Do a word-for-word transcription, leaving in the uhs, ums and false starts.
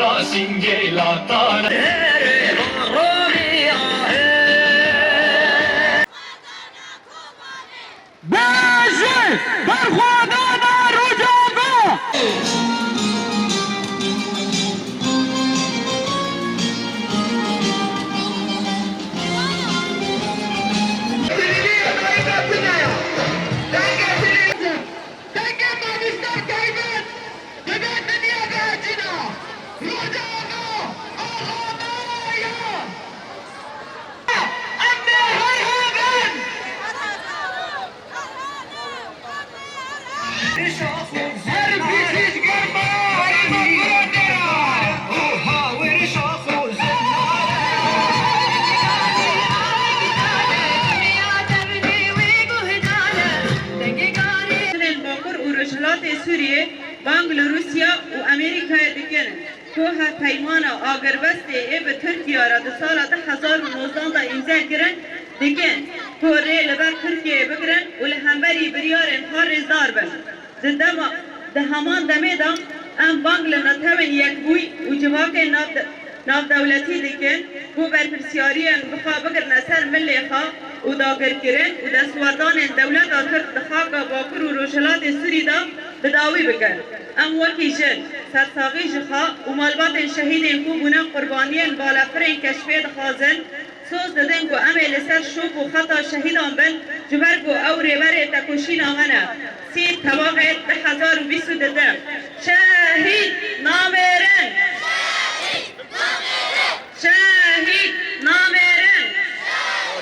Rasîngê latan. Bêje berxwedana Rojava! Dengê mamîster taybet dibe dinya bihecîna. Rojava axamaya. Em dê her hebin. Her biziz germa, her biziz germa. Bakur û Rojhilatê Sûriyê bang li Rûsya û Amerîkayê dikin ku hevpeymana agirbestê ê bi Tirkiye re di sala du hezar û nozdan de îmze kirin, dikin ku rê li ber Tirkiyeyê bigirin û li hemberî biryarên xwe rêzdar bin. Di dema, di heman demê de em bang li Netewên Yekbûyî û civakên nav-, navdewletî dikin ku berpirsiyariyên bi xwe bigirine ser milê xwe û dagirkirin û destwerdanên dewleta Tirk di xaka Bakur û Rojhilatê Sûrî de bi dawî bikin. Em wekî jin, sersaxî ji xwe û malbatên şehîdên ku bûne qurbaniyên balefirên keşfê dixwazin, soz didin ku em ê li ser şop û xeta şehîdan bin, ji ber ku ew rêberê tekoşîna me ne. Sî Tebaxê du hezar û bîst û du. Şehîd namêrin! Şehîd!